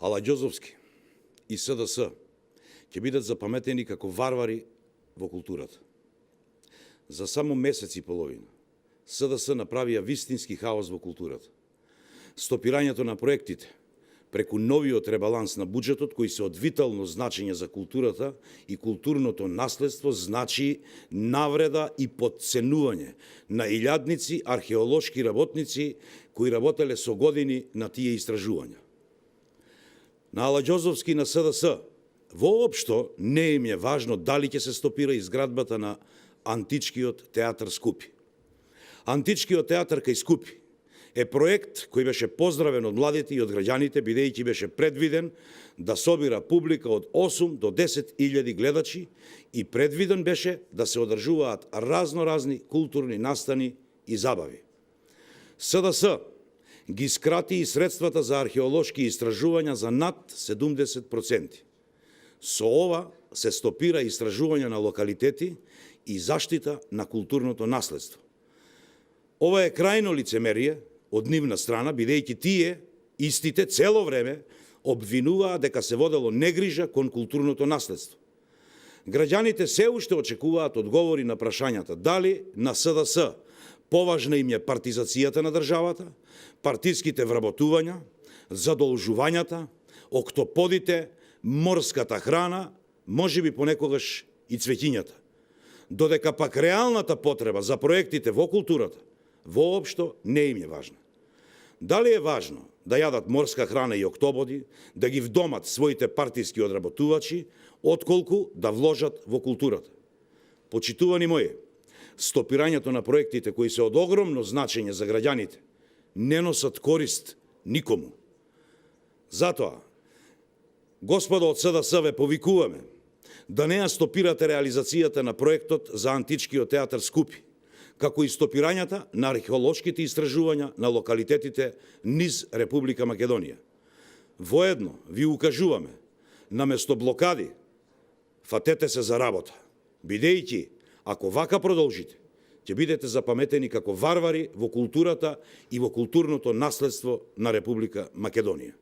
Алаѓозовски и СДС ќе бидат запаметени како варвари во културата. За само месец и половина СДС направија вистински хаос во културата. Стопирањето на проектите преку новиот ребаланс на буџетот, кој се од витално значење за културата и културното наследство, значи навреда и подценување на илјадници археолошки работници кои работеле со години на тие истражувања. На Алаѓозовски и на СДС воопшто не им е важно дали ќе се стопира изградбата на античкиот театар Скупи. Античкиот театар кај Скупи е проект кој беше поздравен од младите и од граѓаните, бидејќи беше предвиден да собира публика од 8 до 10.000 гледачи и предвиден беше да се одржуваат разноразни културни настани и забави. СДС ги скрати и средствата за археолошки истражувања за над 70%. Со ова се стопира истражување на локалитети и заштита на културното наследство. Ова е крајно лицемерие од нивна страна, бидејќи тие, истите, цело време обвинуваа дека се водело негрижа кон културното наследство. Граѓаните се уште очекуваат одговори на прашањата дали на СДС поважна им е партизацијата на државата, партиските вработувања, задолжувањата, октоподите, морската храна, можеби понекогаш и цвеќињата. Додека пак реалната потреба за проектите во културата воопшто не им е важна. Дали е важно да јадат морска храна и октободи, да ги вдомат своите партиски одработувачи, отколку да вложат во културата? Почитувани мои, стопирањето на проектите кои се од огромно значење за граѓаните не носат корист никому. Затоа, господа од СДС, ве повикуваме да не ја стопирате реализацијата на проектот за античкиот театар Скупи, како и стопирањата на археолошките истражувања на локалитетите низ Република Македонија. Воедно ви укажуваме, наместо блокади, фатете се за работа, бидејќи, ако вака продолжите, ќе бидете запаметени како варвари во културата и во културното наследство на Република Македонија.